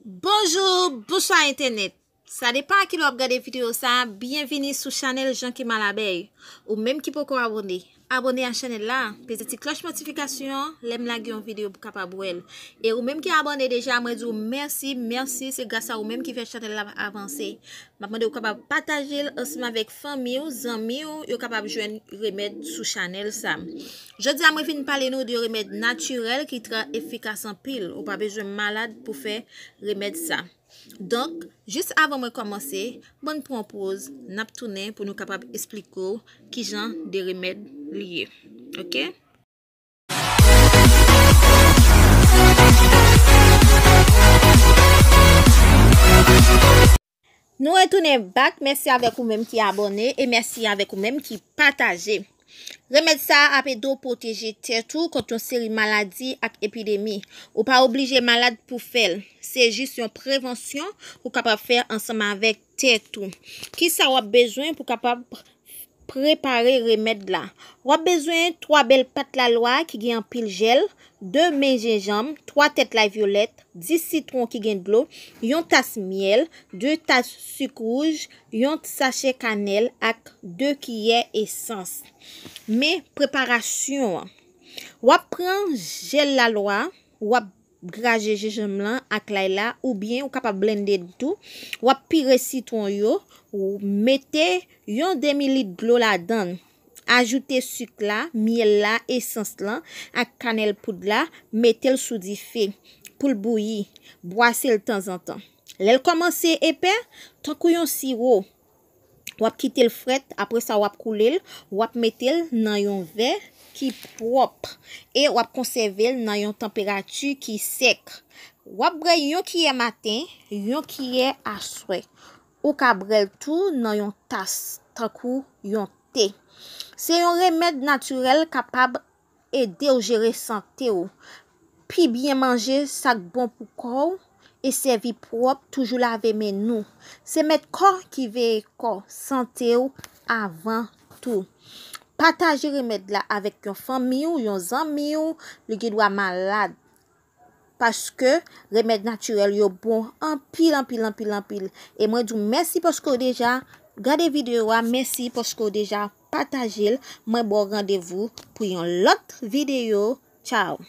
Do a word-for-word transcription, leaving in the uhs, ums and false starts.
Bonjou, bonswa entènèt. Sa depann a kilè w ap gade videyo sa a, byenvini sou chanèl Jan ki Malabèy. Ou menm ki poko abòne, abòne a chanèl la, peze ti klòch notifikasyon an, lè m lage yon videyo pou w kapab wè l. E ou menm ki abòne deja, mwen di w mèsi, mèsi, se gras a ou menm ki fè chanèl la avanse. M ap mande w kapab pataje l ansanm avèk fanmi w, zanmi w, yo kapab jwenn remèd sou chanèl sa. Jodi a, mwen vin pale nou de remèd natirèl ki trè efikas anpil. Ou pa bezwen malad pou fè remèd sa. Donk, jis avan mwen kòmanse, ban m pran yon poz, n ap tounen pou nou kapab esplike w kijan de remèd li ye. Oke? Nou retounen back. Mèsi avèk ou menm ki abòne e mèsi avèk ou menm ki pataje. Remèd sa a ap ede w pwoteje tèt ou kont yon seri maladi ak epidemi. Ou pa oblije malad pou fè l. Se jis yon prevansyon ou kapab fè ansanm avèk tèt ou. Kisa w ap bezwen pou kapab prepare remèd la? W ap bezwen twa bèl pat lalwa ki gen anpil jèl, de men jenjanm, twa tèt lay vyolèt, dis sitwon ki gen dlo, yon tas myèl, de tas sik wouj, yon sachè kanèl ak de kiyè esans. Men preparasyon an. W ap pran jèl lalwa, w ap graje jenjanm lan ak lay la, oubyen ou kapab blende l tou. W ap pire sitwon yo, ou mete yon demi lit dlo ladan l. Ajoute sik la, myèl la, esans lan ak kanèl poud la, mete l sou dife pou l bouyi. Bwase l tanzantan. Lè l kòmanse epè, tankou yon siwo, w ap kite l frèt, apre sa w ap koule l, w ap mete l nan yon vè ki pwòp e w ap konsève l nan yon tanperati ki sèk. W ap bwè yon kiyè maten, yon kiyè aswè. Ou ka bwè l tou nan yon tas, tankou yon te. Se yon remèd natirèl kapab ede w jere sante w. Pi byen manje sa k bon pou kò w e sèvi pwòp, toujou lave men nou. Se mèt kò ki veye kò, sante w avan tou. Pataje remèd la avèk yon fanmi w, yon zanmi w, li gen dwa malad. Paske remèd natirèl yo bon anpil, anpil, anpil, anpil. E mwen di w mèsi paske w deja gade videyo a, mèsi paske w deja pataje l. Mwen ba w randevou pou yon lòt videyo. Tchao.